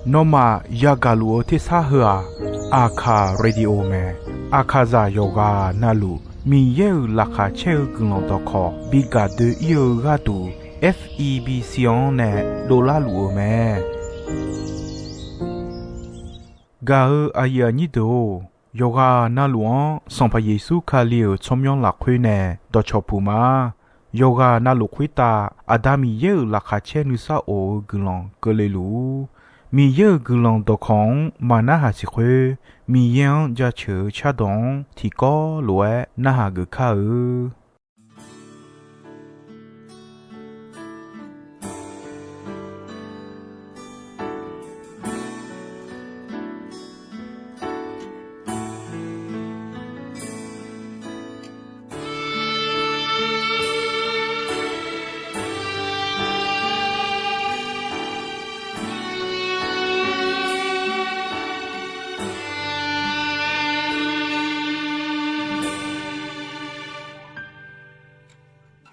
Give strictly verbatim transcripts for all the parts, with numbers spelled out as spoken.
Nawmaf yagaq luf-eu tersar heu-aq, Aqkaq Radio mae. Aqkaqzaq yawqghaq navluf Miqyaer-euq laqkhaq caer-eu guiqlanq dawqkawq bi gaq doe-ir-eu gharduq, F E B C-anr nae dovlar luf-eu mae. Gaq-eu aqyuif aqnyir deuq-or, yawqghaq navluf-anr Sanqpaq Yeqsur Kali-euq tsawrmyanr lafkhoer nae dawqcawq puq ma. Yawqghaq navluf khoertav Aqda Miqyaer-euq laqkhaq caer nuisar of-eu guiqlanq keuvle luf-ur. Miqyaer-euq guiqlanq dawqkawq-anr maqnarhaq siq khoer, Miqyaer-anr jaceuq-eu cardawq-anr tiqkawv lof-aer narhaq geuf kar-eu.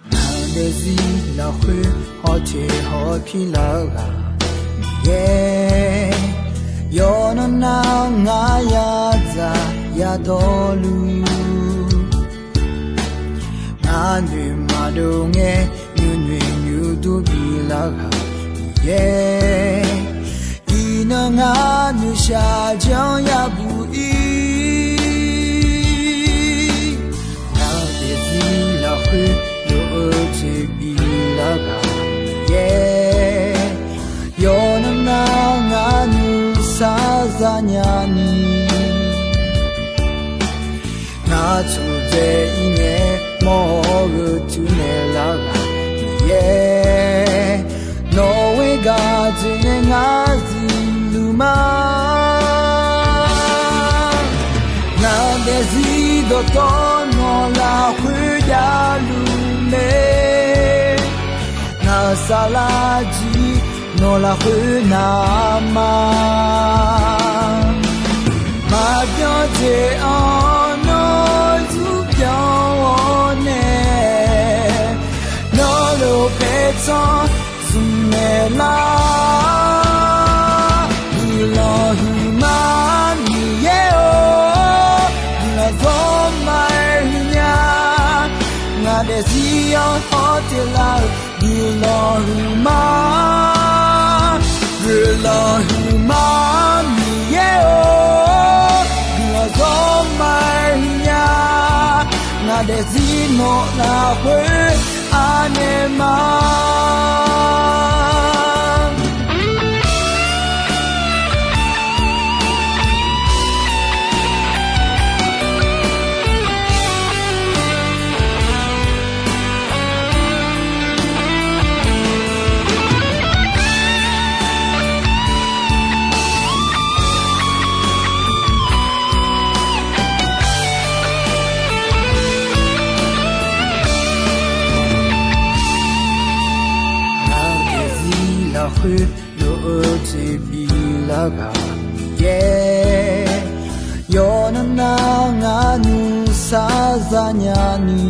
Ngaq daefzir lafkhoer hawteq hawpir lar-eu ghaq Miqyaer, yawqnan nar ngar yadzaq yadawrluf, ngar noeq maqdov ngae nuinoeq nuidur bilar ghaq Miqyaer, iqnan ngar noeqshaq janr yabuq ir. Ngaq daefzir lafkhoer lof-eu jeq bilar ghaq Miqyaer, yawqnan nar ngar nuisar zanya ni, ngar tsudzae ir ngae mawr-eu tuinaeq lar ghaq Miqyaer, nawq ghoer gaq dzoeqnae ngar zifluf ma. Ngaq daefzir dawqtawvluf nawq lafkhoer javluf mae. Ngaq saflar jir nawq lafkhoer navma, maqbyan jeq-anr nawr zurbyan-awr nae, nawr lof paertsanr zmq naeq lar. Guiqlanq huiqma Miqyaer-or, guiqlanq zawr ma-aer huiq nya. Ngaq daefzir-anr hawteq lar-euq guiqlanq huiqma, guiqlanq huiqma Miqyaer-or, guiqlanq zawr ma-aer huiq nya. Ngaq daefzir nawq lafkhoer anaeq ma. Ngaq daefzir lafkhoer lof-eu jeq bilar ghaq Miqyaer, yawqnan nar ngar nuisar zanya ni,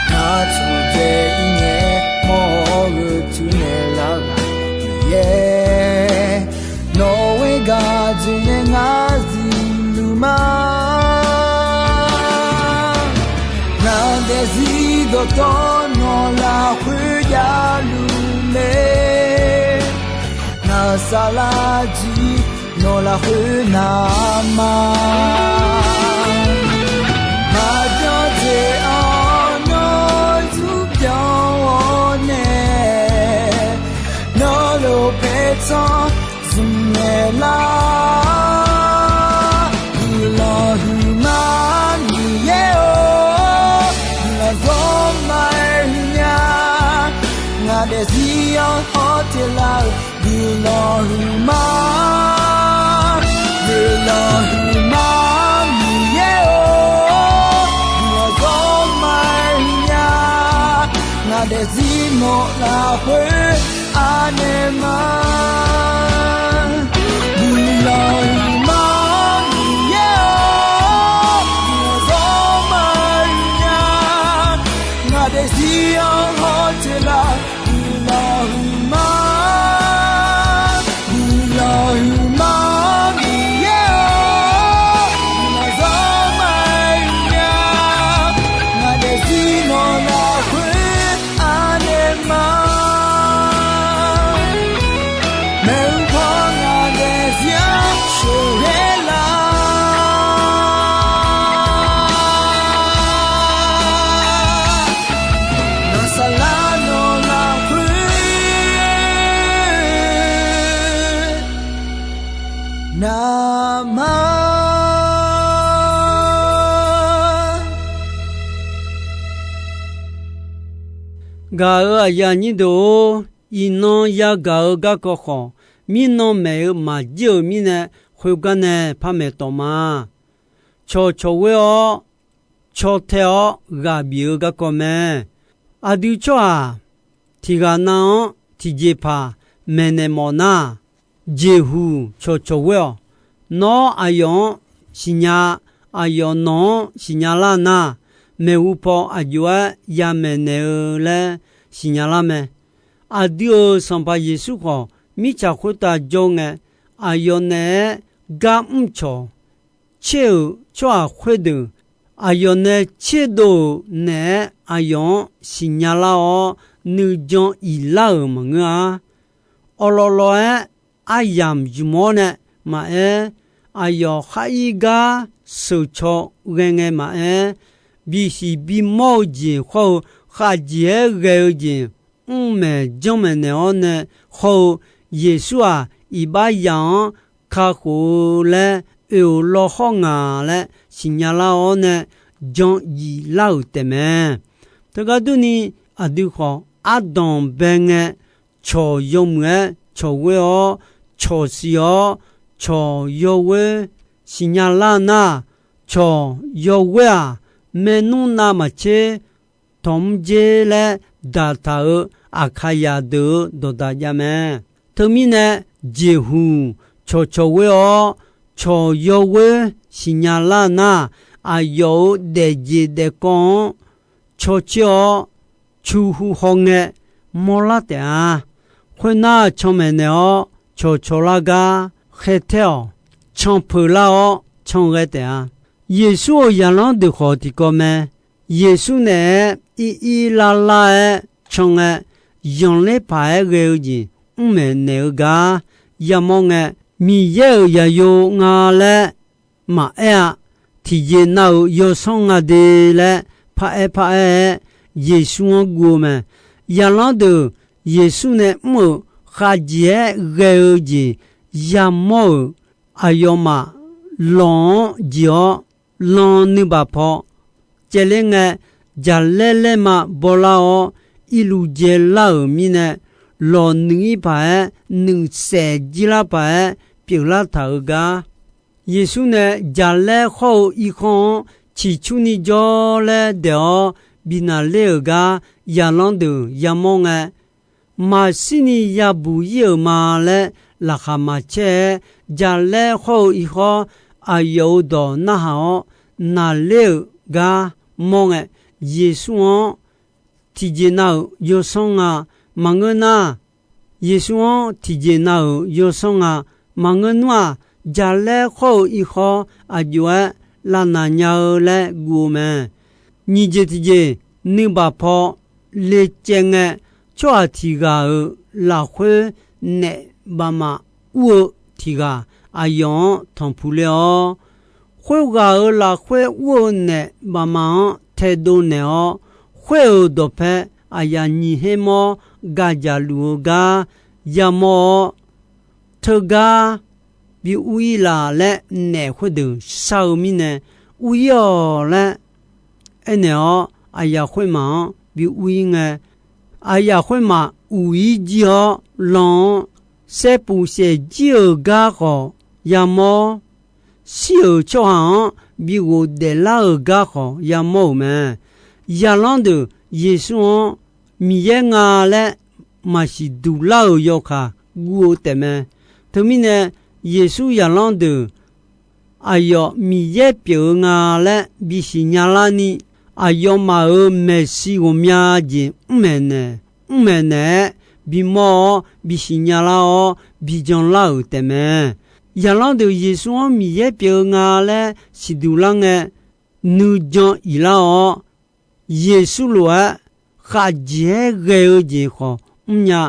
ngar tsudzae ir ngae mawr-eu tuinaeq lar ghaq Miqyaer, nawq ghoer gaq dzoeqnae ngar zifluf ma. Ngaq daefzir dawqtawvluf nawq lafkhoer javluf mae. Ngaq saflar jir nawq lafkhoer navma, maqbyan jeq-anr nawr zurbyan-awr nae, nawr lof paertsanr zmq naeq lar. Guiqlanq huiqma Miqyaer-or, guiqlanq zawr ma-aer huiq nya. Ngaq daefzir-anr hawteq lar-euq guiqlanq huiqma, guiqlanq huiqma Miqyaer-or, guiqlanq zawr ma-aer huiq nya. Ngaq daefzir nawq lafkhoer anaeq ma. Guiqlanq huiqma Miqyaer-or, guiqlanq zawr ma-aer huiq nya. Ngaq daefzir-anr hawteq lar-euq guiqlanq Gaq-euq aqyuif aqnyir deuq-or, iqnan yagaq-eu garkawv khawf, mirnan maeq-eu maqjir-euq mirnae, khoergar nae par maeqtawf ma. Cawqcawq ghoer-awr, caw tae-awr ghaq bif-eu garkawv mae. Aqdui tsawrhaq tiq ghaq nav-anr tiqjeqpaq maeqnaeq mawf nar, jeqhuq cawqcawq ghoer-awq. Nawr aqyawf-anr siqnya, aqyawf nawq-anr siqnya lar nar, maeqhu paw aqjox-aer yamaeq naeq-eu laer siqnya lar mae. Aqdui-euq Sanqpaq Yeqsur khawf, mirtsaq khoertav jawr ngae, aqyawf naeq-aer gar mrcawq tser-euq tsawrhaq khoerdeuq, aqyawf nae tserdov-euq naeq-aer aqyawf-anr siqnya lar-awr, nuijan iq lar-euq maqngeur-a. Awqlawv lawv-aer aryamq zmq-awr nae maqaer, aqyawf khar ir gar sheuqcaw ghae ngae maqaer, bisiq bimawr-eu jeq hawr-eu khaqjeq-aer ghae-eu jeq mrmaeq janrmaeq naeq-awr nae hawr-eu, Yeqsur-aq, iqbax yaf-anr kakhof-eu laer oe-euq lawhawr ngaq laer siqnya lar-awr nae jan yif lar-euq taefmae. Teugar durni, aqdui khawf ardanq bae ngae, cawq yawmuiq-aer cawq ghoer-awr, cawq siq-awr, cawq yawghoer siqnya lar nar, cawq yawghoer-aq, maernmr navmaqtser tawq mr dzer laer daqtaq-euq Aqkaqyaq deuq-euq dawqdaq jav mae. Teumirnae, jeqhuq cawqcawq ghoer-awr, cawq yawghoer siqnya lar nar, aqyawf-euq daefjeq daefkawv-anr cawtser-awr, cuhu hawngae mawrlar taef-a. Khoernar, canmaeq naeq-awr cawqcawq lar gar khaertaer-awq. Canpeuq lar-awr canghae taef-a. Yeqsur-euq zaqlanr deuq khawf tiqkawv mae. Yeqsur naeq-aer ir ir lar lar-aer can ngae, zanqler paq-aer ghae-eu jeq mrmaeq naeq-eu gar yamawr ngae, Miqyaer-euq zaqyo nga laer maqaer-a. Tiqjeq nav-euq yawsanr nga de laer paraer paraer-aer Yeqsur-anr guv-eu mae. Zaqlanr deuq Yeqsur nae mr-euq khaqjeq-aer ghae-eu jeq yamawr-euq aqyawfmaf lawq-anr jeq-awr, lan nuibaq paw caevler ngae, jaqlaer laerma bawlar-awr, irluv dzae lar-euq mirnae, lawq nuiq ir paq-aer, nuiq saef jir lar paq-aer pyeuflar taq-eu gar, Yeqsur nae jaqlaer hawr-eu irkhanr-anr ciqcurni jawr laer daeq-awr bifnaq ler-euq gar, zaqlanr deuq yamawr ngae, maqshirni yabuq ir-euq ma laer laqkhaq maqcaer-aer, jaqlaer hawr-eu irkhanr aqyawf-euq dawq narhaq-awr naqler-euq gar mawr ngae, Yeqsur-anr tiqjeq nav-euq yawsanr nga maqngeur nar, Yeqsur-anr tiqjeq nav-euq yawsanr nga maqngeur nmr-aq, jaqlaer hawr-eu irkhanr aqjox-aer lavnaq nya-eu laer guv-eu mae. Nyiq jeq tiqjeq, nuibaq paw lecaev ngae, tsawrhaq tiq ghaq-euq lafkhoer naef baqmaf ur-eu tiq ghaq aqyawf-anr tanqpuq ler-awr, khoerghaq-euq lafkhoer ur-eu naef baqmaf-anr taedov naeq-awr, khoer-euq dawqpae aqyaf nyiq her mawr gaq jaqluf-eu gar yamawr-awr, teugar bi ur ir laf laer naef khoerdeuq shar-eu mirnae, ur ir-awq laer aernaeq-awr, aqyaf khoermaf-anr bi ur ir ngae, aqyaf khoermaf uq ir jir-awr, lan-anr saerpuf saef jir-euq gar khawf yamawr, shir-euq tsawrhaq-anr bi ghofdaef lar-euq gar khawf yamawr-euq mae. Zaqlanr deuq Yeqsur-anr Miqyaer nga laer maqsiq duq lar-euq yawkaq guv-eu taefmae. Teumirnae, Yeqsur zaqlanr deuq aqyawf Miqyaer pyeuf-eu nga laer bisiq nya larni, aqyawfmaf-euq maeqshi ghawqmya jeq mr maeqnaeq, mr maeqnaeq-aer bimawr-awr bisiq nya lar-awr bijan lar-euq taefmae. Zaqlanr deuq Yeqsur-anr Miqyaer pyeuf-eu nga laer siqduq lar ngae, nuijan iq lar-awr, Yeqsur lof-aer khaqjeq-aer ghae-eu jeq khawf mrnya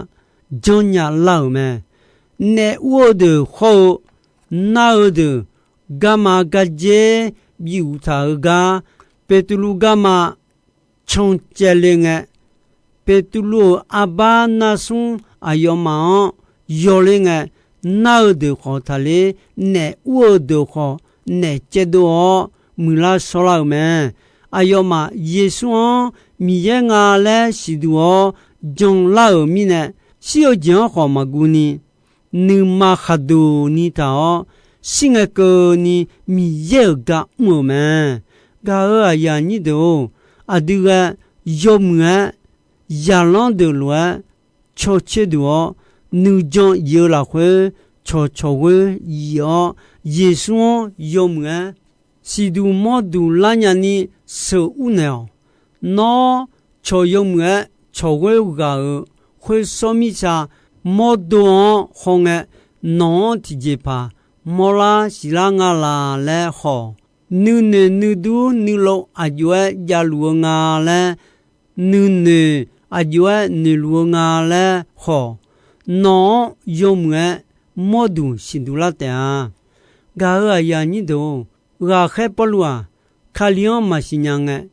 janrnya lar-euq mae. Naef ur-eu deuq hawr-eu nar-eu deuq garma gardzer biuq taq-eu gar, Beqtuvluv garma cancaevle ngae, Beqtuvluv-euq arbar narsmr aqyawfmaf-anr yawler ngae, nar-eu deuq khawf taqler, naef ur-eu deuq khawf naef caevdov-awr muiqlar shawrlar-euq mae. Aqyawfmaf Yeqsur-anr Miqyaer nga laer siqduq-awr, janlar-euq mirnae, shir-eu jeq-anr khawf maqguv ni, nuima khaqduq ni taq-awr, shir ngae keuvni Miqyaer-euq gar mr-euq mae. Gaq-euq aqyuif aqnyir deuq-or, aqdui ghae yawmuiq-aer, zaqlanr deuq lof-aer cawtser duq-awr, nuijan iq-eu lafkhoer cawqcawq ghoer yif-awr, Yeqsur-anr yawmuiq-aer siqduq mawrduq lar nyani sheuqur naeq-awq. Nawr cawq yawmuiq-aer cawq ghoer ghaq-euq khoer sawr mirtsa mawrdo-anr hawngae, nawq-anr tiqjeqpaq mawrlar siqlar nga laq laer haw-awq. Nuinoeq nuidur nuilov aqjox-aer javluf-eu nga laer, nuinoeq aqjox-aer noeqluf-eu nga laer haw-awq. Nawq-anr yawmuiq-aer mawrduq siqduq lar taef-a. Gaq-euq aqyuif aqnyir deuq-or, ghaqkhaer Pawrluv-aq, Kali-anr maqsiq nya ngae,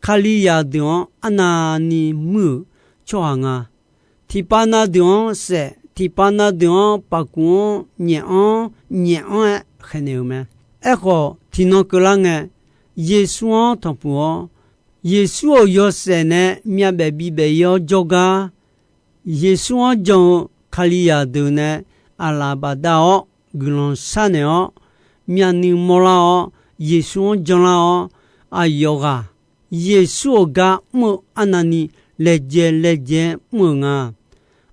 Kalizaq deuq-anr arnavni muir-euq tsawrhaq nga. Tiqpav na deuq-anr saef, tiqpav na deuq-anr pafkuv-anr nyaef-anr nyaef-anr-aer khaeqnaeq-euq mae. Aerkhawf, tiqnan keuvlar ngae, Yeqsur-anr tanqpuq-awr, Yeqsur-euq yawshaef nae myavbaef bibaef-ir-awr jawrgar, Yeqsur-anr jan-eu Kalizaq deuq nae aqlaf bafdav-awr guiqlanq sharnaeq-awr, myavnuiv mawrlar-awr, Yeqsur-anr janlar-awr, aqyawf ghaq Yeqsur-euq gar mr-eu arnavni laejae laejae-aer mr-euq nga.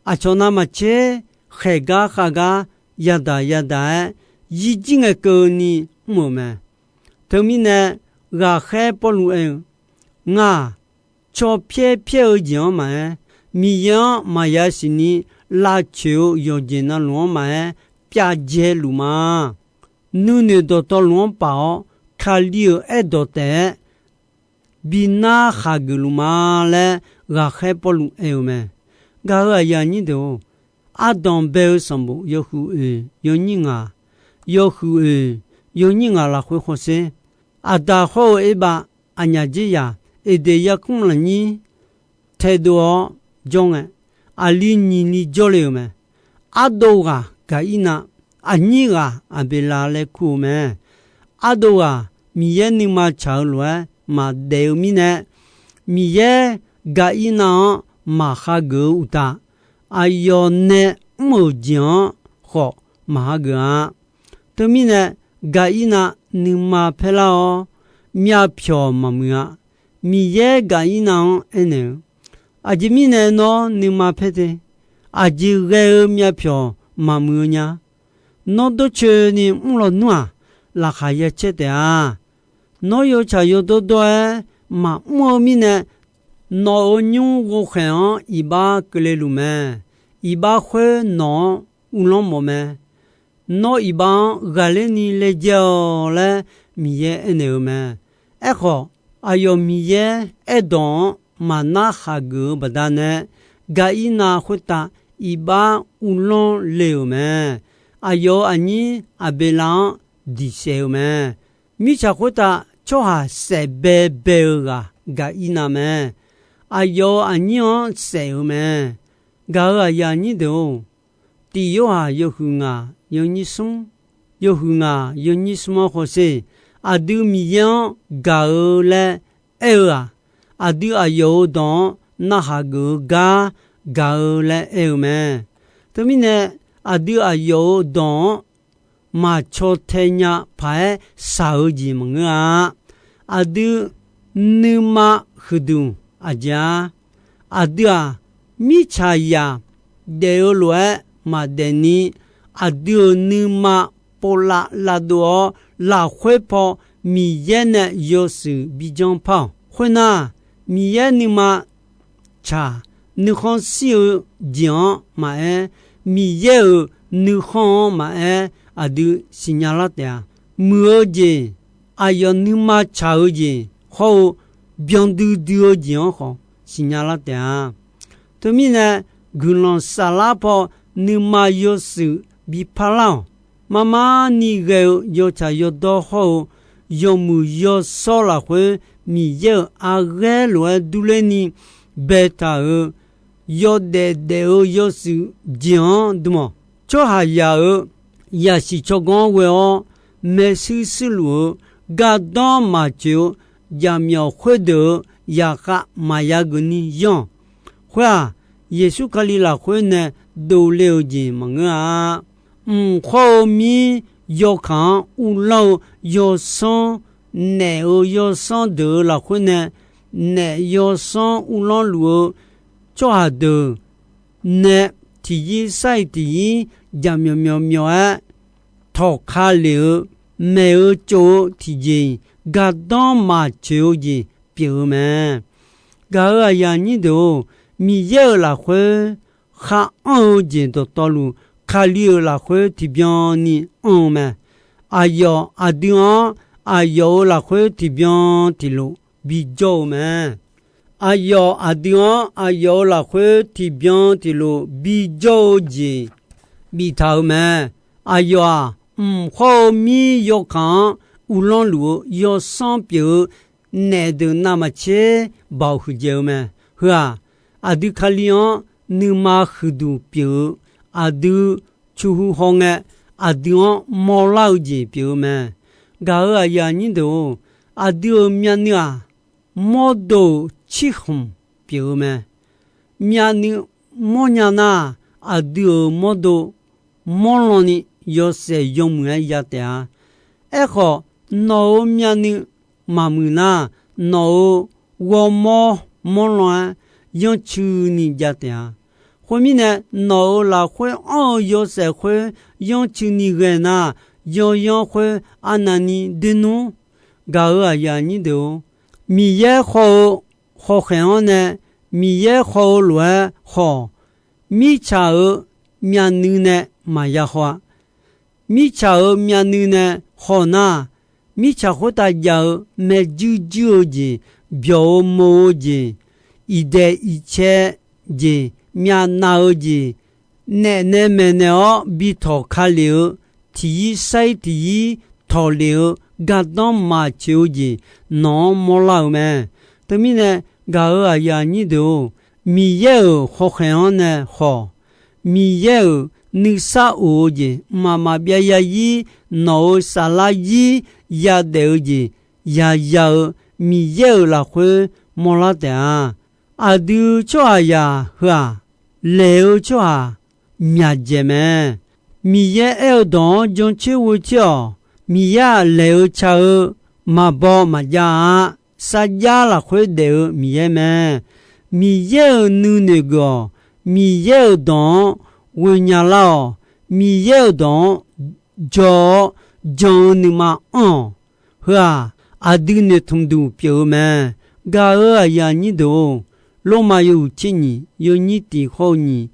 Aqcawq navmaqtser khaeq gar khav gar yadaq yadaq-aer yirjir ngae keuvni mr-euq mae. Teumirnae, ghaqkhaer Pawrluv aer-eu, Ngaq, caw pyaer pyaer-eu jeq-anr maqaer, Miqyaer-anr maqya siqni lavcoeq-eu yawqjeq navluf-anr maqaer, pyav dzae luf ma. Nuinoeq dawqtawvluf-anr paf-awr, Kali-euq aerdawq taef-aer bi nar khaqgeuf luf ma laer, ghaqkhaer Pawrluv aer-eu mae. Gaq-euq aqyuif aqnyir deuq-or, ardanq bae-eu sanqbof yawhuiq oeq yawnyir ngaq, yawhuiq oeq yawnyir ngaq lafkhoer hawsher, Aqdaq hawr-eu Erbav, aqnyaf dzerzaq, Eqdeq yarkmr lafnyir taedov-awr jawr ngae, aqli nyiq li jawrle-euq mae. Ardov ghaq Gaqirnav, aqnyir ghaq Aqbeqlav laer kur-eu mae. Ardov ghaq Miqyaer nuima tsaq-eu lof-aer maqdaef-eu mirnae, Miqyaer Gaqirnav-anr maqhageuf-eu uqtaf, aqyawf nae mr-euq jeq-anr khawf maqhageuf-a. Teumirnae, Gaqirnav nuima paerlar-awr, myavpyawq maqmuiq-a. Miqyaer Gaqirnav-anr aernaeq-eu, Aqjeq mirnae nawr nuima paer te? Aqjeq ghae-eu myavpyawq maqmuiq-eu nya? Nawr dawrcoeni mr lawnmr-aq, laqkhaq ya caer taef-a. Nawr yawtsaq yawdawr dawr-aer maqmr-eu mirnae, nawq-euq nymr ghovkhaeq-anr iqbax keuvle luf mae. Iqbax khoer nawq-anr uvlanr mawf mae. Nawr iqbax-anr ghaqler ni laejae-awq laer Miqyaer aernaeq-eu mae. Aerkhawf, aqyawf Miqyaer aerdawq-anr maqnar khaqgeuf-eu baqdanae, Gaqirnav khoertav iqbax uvlanr le-euq mae. Aqyawf-euq aqnyir Aqbeqlav-anr diqsaef-eu mae. Mirtsaq khoertav tsawrhaq saef baebae-eu ghaq Gaqirnav mae. Aqyawf-euq aqnyir-anr saef-euq mae. Gaq-euq aqyuif aqnyir deuq-or, Tiq Yorhaq yawhuiq ngaq yawnyir smr, yawhuiq ngaq yawnyir smr-anr hawsher, aqdui Miqyaer-anr gaq-eu laer aer-eu-aq, aqdui aqyawf-euq dawq-anr narhaq geuf-eu gar gaq-eu laer aer-eu mae. Teumirnae, aqdui aqyawf-euq dawq-anr maqcaw tae nya paq-aer shaq-eu jeq maqngeur-a. Aqdui nuima huiqduq aqjeq-a. Aqdui-aq, mirtsaqzaq daef-eu lof-aer maqdaef ni, aqdui-euq nuima povlav lavdov-awr, lafkhoer paw Miqyaer nae yawshuif bijanr par-awq. Khoernar, Miqyaer nuima tsaq, nuikhanr shir-eu jeq-anr maqaer, Miqyaer-euq nuikhanr-anr maqaer, aqdui siqnya lar taef-a. Muiq-eu jeq, aqyawf nuima tsaq-eu jeq hawr-eu, byandui dui-eu jeq-anr khawf siqnya lar taef-a. Teumirnae, guiqlanq saflar paw nuima yawshuif bi parlar-awq. Marmar ni ghae-eu yawtsaq yawdawr hawr-eu, yawmuiq yawshawr lafkhoer Miqyaer-euq arghaer lof-aer durler ni baetaq-euq yawdaef daef-eu yawshuif jeq-anr dm-awq. Tsawrhaqzaq-euq zaqsiq tsawrganr-anr ghoe-awr, maershuir shuirluf-eu gardanr maqtsoeq-eu jaqmyawf khoerdeuq-euq zaqkhav maqya geuf ni yanr-awq. Khoer-aq, Yeqsur Kali lafkhoer nae dovle-eu jeq maqngeur-a. Mq khawr-eu mir yawkaq-anr uvlanr-eu yawsanr, naef-euq yawsanr deuq-euq lafkhoer nae naef yawsanr uvlanr luf-eu tsawrhaq deuq nae tiqyir sar-iq tiqyir jaqmyawf myawf myawf-aer tawqka lef-eu, maeq-eu tsov-eu tiqjeq-iq gardanr maqtsoeq-eu jeq pyeuf-eu mae. Gaq-euq aqyuif aqnyir deuq-or, Miqyaer-euq lafkhoer khar anr-eu jeq dawqtawvluf, Kali-euq lafkhoer tiqbyan ni anr-eu mae. Aqyawf aqdui-anr aqyawf-euq lafkhoer tiqbyan tiqlof bijawr-eu mae. Aqyawf aqdui-anr aqyawf-euq lafkhoer tiqbyan tiqlof bijawr-eu jeq biftaq-euq mae. Aqyawf-aq, mq khawr-eu mir yawkaq-anr uvlanr luf-eu yawsanr pyeuf-eu naef deuq navmaqtser baoq huiqdzaeq-eu mae. Heu-aq, aqdui Kali-anr nuima huiqduq pyeuf-eu, aqdui cuhu hawngae, aqdui-anr mawrlar-eu jeq pyeuf-eu mae. Gaq-euq aqyuif aqnyir deuq-or, aqdui-euq myavnuiv-aq, mawrdo-euq cirkhmq pyeuf-eu mae. Myavnuiv mawrnya nar, aqdui-euq mawrdo mawrlan ni yawshaef yawmuiq-aer ya taef-a. Aerkhawf, nawq-euq myavnuiv maqmuiq nar, nawq-euq ghawrmawr mawrlan-aer yanrcuini jav taef-a. Khoermirnae, nawq-euq lafkhoer anr-eu yawshaef khoer yanrcuini ghae nar, yawyanr khoer arnavni doer nmr. Gaq-euq aqyuif aqnyir deuq-or, Miqyaer khawf-eu khawkhaeq-anr nae, Miqyaer khawf-eu lof-aer khawf, mirtsaq-euq myavnuiv nae maqya haw-a. Mirtsaq-euq myavnuiv nae haw nar, mirtsaq khoertav jav-eu maeq juir juir-eu jeq, byawq-eu mo-eu jeq, iqdaeq iqcae jeq, myavnav-eu jeq, naef nae maeqnaeq-awr bi tawq ka lef-eu, tiqyir sair tiqyir tawq lef-eu, gardanr maqtsoeq-eu jeq nawq-anr mawrlar-euq mae. Teumirnae, gaq-euq aqyuif aqnyir deuq-or, Miqyaer-euq khawkhaeq-anr nae khawf, Miqyaer-euq nuisar of-eu jeq, mqmaq maqbyav yazir, nawq-euq saflar zir yadaef-eu jeq, yaya-eu Miqyaer-euq lafkhoer mawrlar taef-a. Aqdui tsawrhaqzaq heu-aq, laeq-eu tsawrhaq myaqdzaeq mae. Miqyaer aer-eu dawq-anr jancoer ghoe coer-awq. Miqyaer-aq, laeq-eu ca-eu maqbaw maqjav-a. Sarjax lafkhoer daef-eu Miqyaer mae. Miqyaer-euq nuinoeq geuf-awq. Miqyaer-euq dawq-anr ghoenya lar-awq. Miqyaer-euq dawq-anr jawr-awr jan-eu nuima anr-awq. Heu-aq, aqdui noeqtmq duq pyeuf-eu mae. Gaq-euq aqyuif aqnyir deuq-or, Lormav yawhuiq tser nyiq yawnyir tiq hawr-eu nyiq,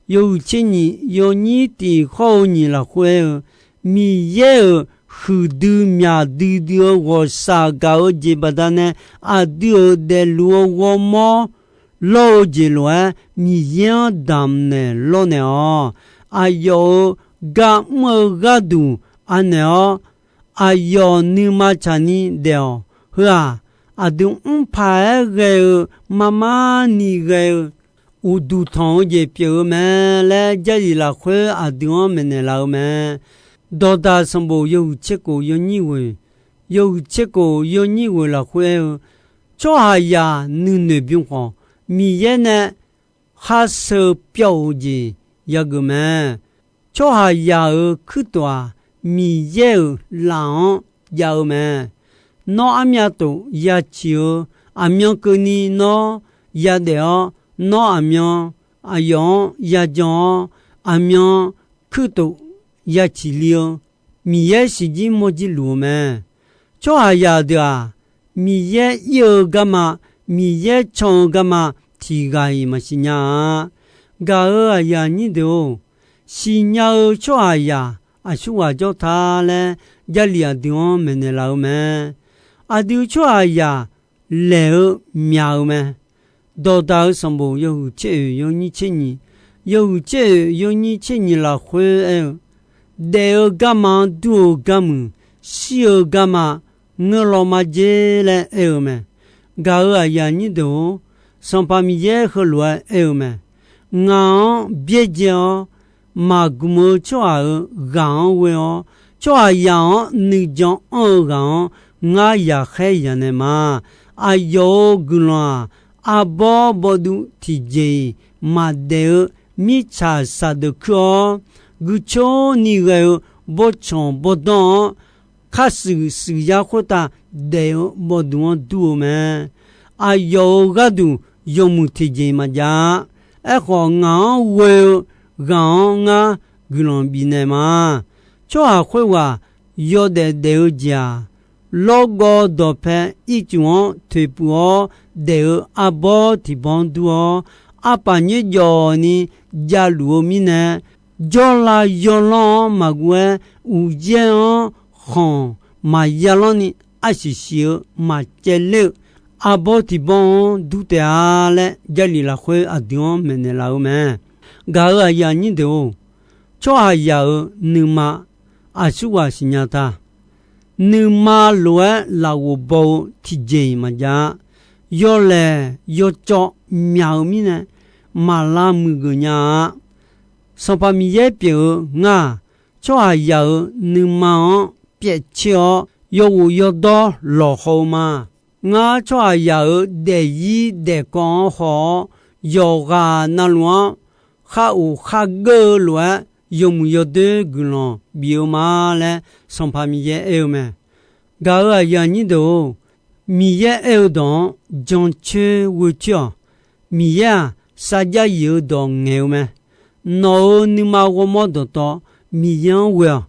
yawhuiq tser nyiq yawnyir tiq hawr-eu nyiq lafkhoer aer-eu, Miqyaer-euq huiqdui myaq duidui-eu ghawqshaq gaq-eu jeq baqdanae, aqdui-euq daefluf-eu ghawrmawr lawr-eu jeq lof-aer, Miqyaer-anr damqnaeq lawrnaeq-awq. Aqyawf-euq gar mr-eu gharduq anaeq-awr, aqyawf nuima tsaqni daef-awq. Heu-aq, aqdui mrpaq-aer ghae-eu marmar ni ghae-eu uqduq tanq-eu jeq pyeuf-eu mae laer, Jarlif lafkhoer aqdui-anr maeqnaeq laf-eu mae. Dawqdaq sanqbof yawhuiq tser kof yawnyir ghoeq, yawhuiq tser kof yawnyir ghoeq lafkhoer aer-eu, tsawrhaqzaq nuinoeq bym khawf, Miqyaer nae khar sheu pyawv-eu jeq yageuf mae. Tsawrhaqzaq-euq kuirtof-aq, Miqyaer-euq laf-anr jav-eu mae. Nawr armyav tof ya ciq-eu, aqmyan keuvni nawr yadaef-awr, nawr aqmyan aqyawf-anr yajan-awr, aqmyan kuirtof ya ciq li-eu, Miqyaer siqjir mawrjir luf-eu mae. Tsawrhaqzaq deuq-aq, Miqyaer ir-eu garma, Miqyaer can-eu garma tiq ghaq-iq maqsiq nya-a. Gaq-euq aqyuif aqnyir deuq-or, siqnya-eu tsawrhaqzaq aqsurghaq jawr ta laer, Jarlif aqdui-anr maeqnaeq laf-eu mae. Aqdui tsawrhaqzaq laeq-eu myaq-eu mae. Dawqdaq-euq sanqbof yawhuiq tser oeq yawnyir tser nyiq, yawhuiq tser oeq yawnyir tser nyiq lafkhoer aer-eu, daef-eu garma-anr dur-eu gar muiq, shir-eu garma ngeur law ma jer laer aer-eu mae. Gaq-euq aqyuif aqnyir deuq-or, Sanqpaq Miqyaer heulof-aer aer-eu mae. Ngaq-anr byaerdzae-awr maqgmq-eu tsawrhaq-euq ghaq-anr ghoe-awr, tsawrhaqzaq-anr nuijan anr-eu ghaq-anr ngar yaqkhaer yanaeq ma. Aqyawf-euq guiqlanq-aq, arbawr bawduv tiqjeq-iq maqdaef-eu mirtsaq saqdeuq kuir-awr, guicoer ni ghae-eu bawrtsanq bawrdanr-anr, khar shuif shuif yar khoertav daef-eu bawduq-anr dur-eu mae. Aqyawf-euq gharduq yawmuiq tiqjeq maqjav-a. Aerkhawf, ngaq-anr ghoe-eu ghaq-anr ngar guiqlanq bifnaeq ma. Tsawrhaq khoerghaq yawdaef daef-eu jeq-aq, lawrgawv dawqpae ircuf-anr toeqpuiv-awr daef-eu arbawr tiqbawr dur-awr, arpaf nyoerjawf ni javluf-eu mirnae, jawrlav yawlanr-anr maqguv-aer, uqyaer-anr khanq maqya lanr ni, arsiq siq-eu maqcaevler-eu arbawr tiqbawr-anr dur taef-a laer, Jarlif lafkhoer aqdui-anr maeqnaeq laf-eu mae. Gaq-euq aqyuif aqnyir deuq-or, tsawrhaqzaq-euq nuima aqsurghaq siqnya ta. Nuima lof-aer lafghof baw-eu tiqjeq-iq maqjav-a. Yawlaeq yawcawv myaq-eu mirnae, maqlav muiqgeuf nya-a. Sanqpaq Miqyaer pyeuf-eu ngar-aq, tsawrhaqzaq-euq nuima-anr pyaev tser-awr, yawghof yawdawr lawqhaw-eu ma. Ngar tsawrhaqzaq-euq daefzir daefkawv-anr haw-awr, yawqghaq navluf-anr khar of khar geur-eu lof-aer, yawmuiq yawdoer guiqlanq bif-eu ma laer Sanqpaq Miqyaer aer-eu mae. Gaq-euq aqyuif aqnyir deuq-or, Miqyaer aer-eu dawq-anr jancoer ghoecoer-awq. Miqyaer-aq, sarjax yif-eu dawq ngaeq-eu mae. Nawq-euq nuima ghawrmawr dawqtawv Miqyaer-anr ghoe-awq.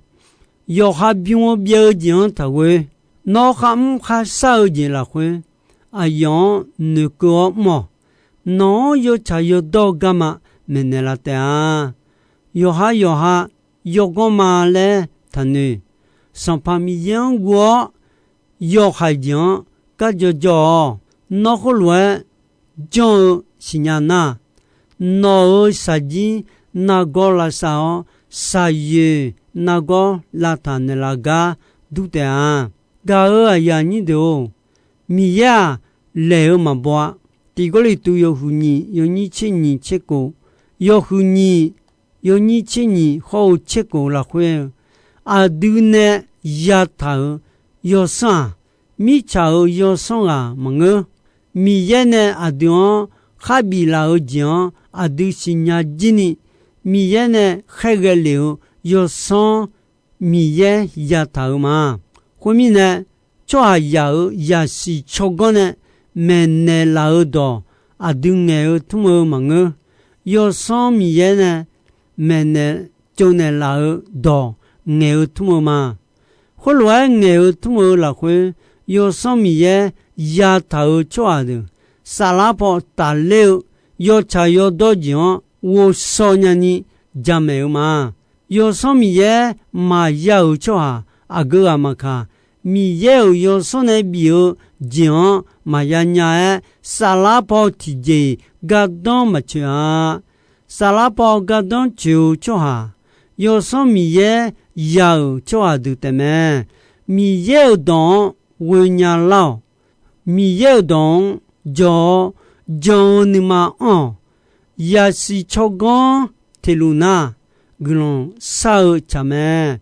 Yawqha bym-eu byaev-eu jeq-anr taqghoe. Nawr kharmr kharshar-eu jeq lafkhoer, aqyawf-anr noeqkeuv-awr mr-awq. Nawq-anr yawtsaq yawdawr-eu garma maeqnaeq laf taef-a. Yawqha yawqha yawganr ma laer taqnoeq. Sanqpaq Miqyaer-anr guv-awr, yawhaiq jeq-anr garjawr jawr-awq. Nawr khoerlof-aer janr-eu siqnya nar, nawq-euq shaqjir nargawr lavsav-awr, shaqyoeq nargawr lavtaq naeqlaf gar dur taef-a. Gaq-euq aqyuif aqnyir deuq-or, Miqyaer-aq, laeq-eu maqbaw-a. Tiq Gawrliqtu yawhuiq nyiq yawnyir tser nyiq tser kof, yawhuiq nyiq yawnyir tser nyiq hawr-eu tser kof lafkhoer-eu, aqdui nae yataq-euq yawsanr-aq, mirtsaq-euq yawsanr ghaq maqngeur. Miqyaer nae aqdui-anr kharbif laf-eu jeq-anr aqdui siqnya jirni, Miqyaer nae khaerghae lef-eu yawsanr Miqyaer yataq-euq ma. Khoermirnae, tsawrhaqzaq-euq zaqsiq tsawrganr nae maeqnaeq laf-eu dawq aqdui ngaeq-eu tmr-eu maqngeur. Yawsanr Miqyaer nae maeqnaeq tsovnaeq laf-eu dawq ngaeq-eu tmr-eu ma. Khoerlof-aer ngaeq-eu tmr-eu lafkhoer, yawsanr Miqyaer yataq-euq tsawrhaq deuq saflar paw tafler-eu yawtsaq yawdawr jeq-anr ghovshaw nyani jamaeq-eu ma. Yawsanr Miqyaer maqya-euq tsawrhaq aqgeu ghaq maqkaq, Miqyaer-euq yawsanr nae bif-eu jeq-anr maqya nya-aer, saflar paw tiqjeq-iq gardanr maqcoeq-a. Saflar paw gardanr coeq-eu tsawrhaq, yawsanr Miqyaer ya-euq tsawrhaq deuq taefmae. Miqyaer-euq dawq-anr ghoenya lar-awq. Miqyaer-euq dawq-anr jawr-awr, jan-eu nuima anr-awq. Yaqsiq tsawrganr teq luf nar, guiqlanq shar-eu tsaq mae.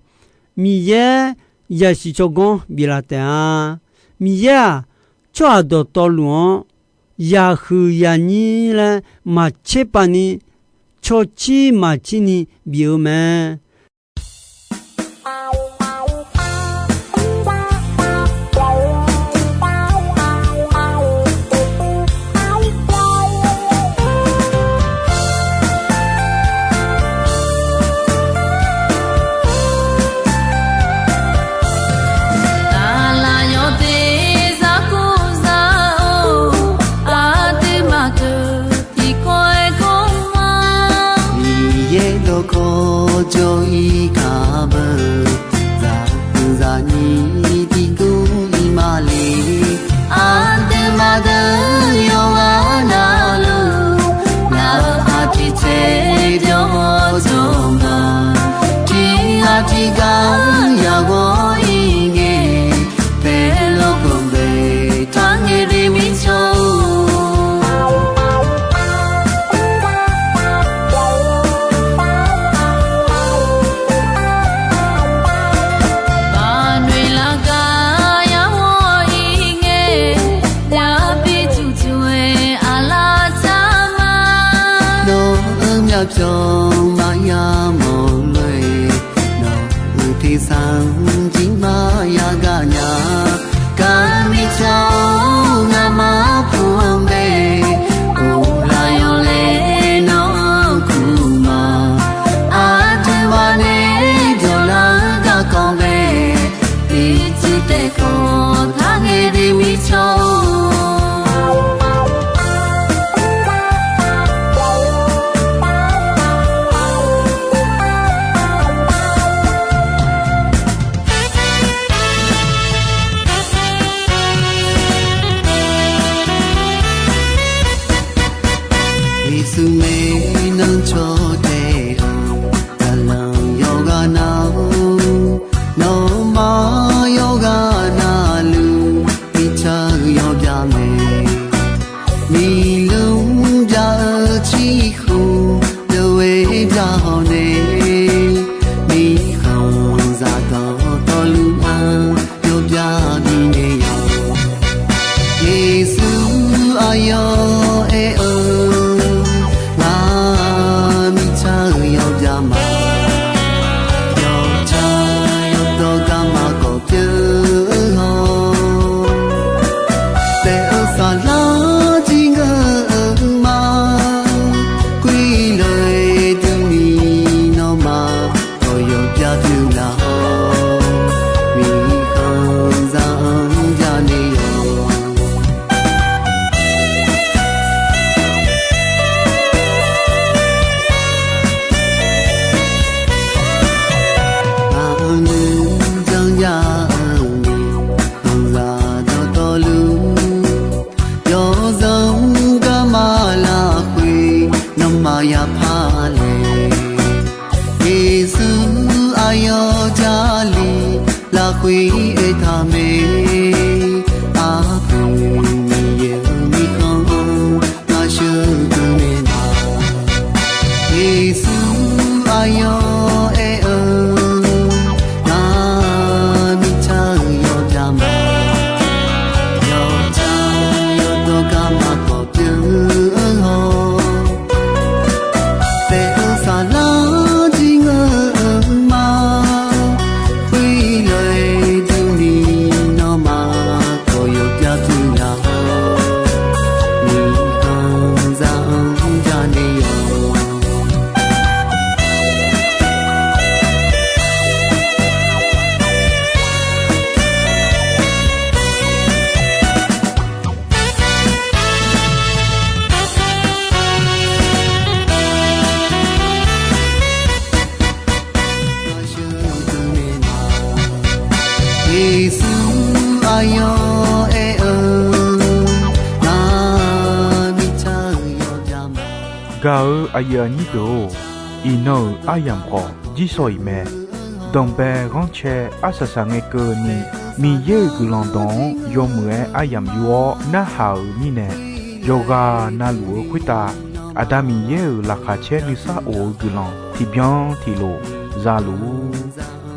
Miqyaer yaqsiq tsawrganr biflaf taef-a. Miqyaer-aq, tsawrhaq dawqtawvluf-anr yaqhuiq yaqnyir laer maqtser pav ni, cawcir maqcir ni bif-eu mae. Miqyaer dawqkawq jawr-ir kar-eu, zaqhuiq zaqnyir tiqdur-ir male. Aqduimaf deuq yawqghaq navluf, ngaq-euq aqtiq tser jawr-awr jawr ma. Tiq ghaq tiq ghaq yagaq-ir ngae, paelof ganbae taq ngae de mircawr-or. Baqnoeq laf gar yagaq-ir ngae, yabi tuqtuq-aer aqlaf tsaq ma. Arpyawq maqya mawf lof-aer, nawq-euq tersar jir maqya gaq nya. Gar mirtsaq-or, ngamaf pu-anr bae, uvlaf yawlaeq nawr-anr kuv ma. Aqduimaf nae jawrlar-eu garkawv bae, ircuf taef kawv taq ngae de mirtsaq-or. Yeqsur maeqnan caw taef-eu, zaqlanq yawqghaq nar-or, nawmaf yawqghaq navluf, mirtsaq-eu yawbya mae. Miqlmr bya-eu ciqhuq deuq-aer bya hawq nae, mirkhanqzaq dawqtawvluf-anr yawbya bifnaeq yawq. Yeqsur aqyawf aer-eu, ngaq mirtsaq-eu yawbya ma. Yawtsaq yawdawr garma kawf pyeuf-eu hawr, taef-eu saflar jir ngeur-eu ma. Khoerlof-aer durni nawmaf, kawf yawbya pyeuf laf-awr, mirkhanqzaq-anr bya naeq yawq. Ngaq-euq nuijan jav-eu mirkhanqzaq dawqtawvluf, yawzanr garma lafkhoer nawmaf yapar laeq. Yeqsur aqyawf Jarlif lafkhoer aertaq mae. Arpoeq Miqyaer-euq mirkhanq-anr ngar sheuqghae naeq ma. Yeqsur aqyawf aer-eu, ngaq mirtsaq-eu yawbya ma. Yawtsaq yawdawr garma kawf pyeuf-eu hawr, taef-eu saflar jir ngeur-eu ma. Khoerlof-aer durni nawmaf, kawf yawbya pyeuf laf-awr, mirkhanqzaq-anr bya naeq yawq. Yeqsur aqyawf aer-eu, ngaq mirtsaq-eu yawbya ma. Gaq-eu aqyuif aqnyir deuq-or, iqnan-euq aryamq khawf jir sawq-iq mae. Danqbae ghanrcae arsaq saq ngae keuvni, Miqyaer-euq guiqlanq dawq-anr yawmuiq-aer aryamq yur-awr narhaq-euq mirnae, yawqghaq navluf-eu khoertav Aqda Miqyaer-euq laqkhaq caer nuisar of-eu guiqlanq tiqbyan tiqlof za luf-ur.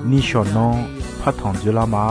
Nishawq nanr partanq dzoerlar ma.